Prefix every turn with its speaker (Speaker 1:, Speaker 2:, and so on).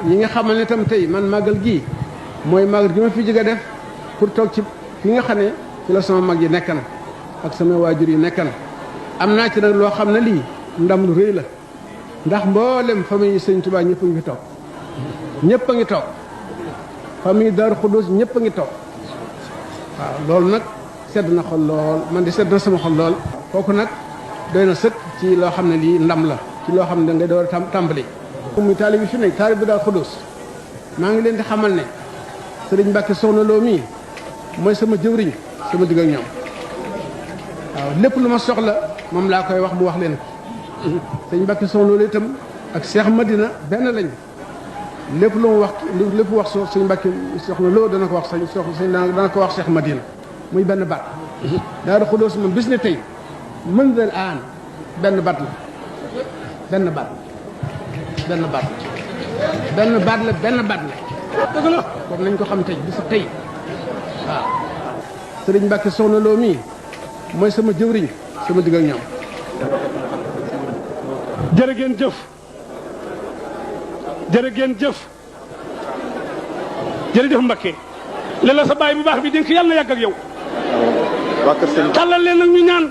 Speaker 1: ñi nga xamal ne tam tey man màggal gii mooy màggal gi ma fi jóge def pour toog ci fi nga xam ne ci la sama mag yi nekk na ak sama waajur yi nekk na am naa ci nag loo xam ne lii ndam lu rëy la ndax mboolem famille yi sëñ Tuubaa ñëpp a ngi fi toog ñëpp a ngi toog famille Daaru Xudoos ñëpp a ngi toog waaw loolu nag sedd na xol lool man di sedd na sama xol lool kooku nag doy na sëkk ci loo xam ne lii ndam la ci loo xam ne da ngay door a tàmbali muy taalib bi fi nekk taalib bi Daaru Xudoos maa ngi leen di xamal ne sëriñ Mbàkke Soxna Lo mii mooy sama jëwriñ sama digg ak ñoom waaw lépp lu ma soxla moom laa koy wax mu wax leen ko sëriñ Mbàkke Soxna Lo itam ak Cheikh Madina benn lañ lépp lu mu wax lépp wax sëriñ Mbàkke Soxna Lo dana ko wax dana ko wax Cheikh Madina muy benn baat Daaru Xudoos moom bis ne tey mën dal aan benn baat la benn baat benn baat benn baat la benn baat la dëgg la kon nañ ko xam tey bisu tey waaw sëriñ Mbàkke Soxna Lo mii mooy sama jëwriñ sama digg ak ñoom
Speaker 2: jërë ngeen jëf jërë ngeen jëf jërëjëf Mbakke li la sa baay bu baax bi dénk yàlla na yàgg ak yow tàllal leen nag ñu ñaan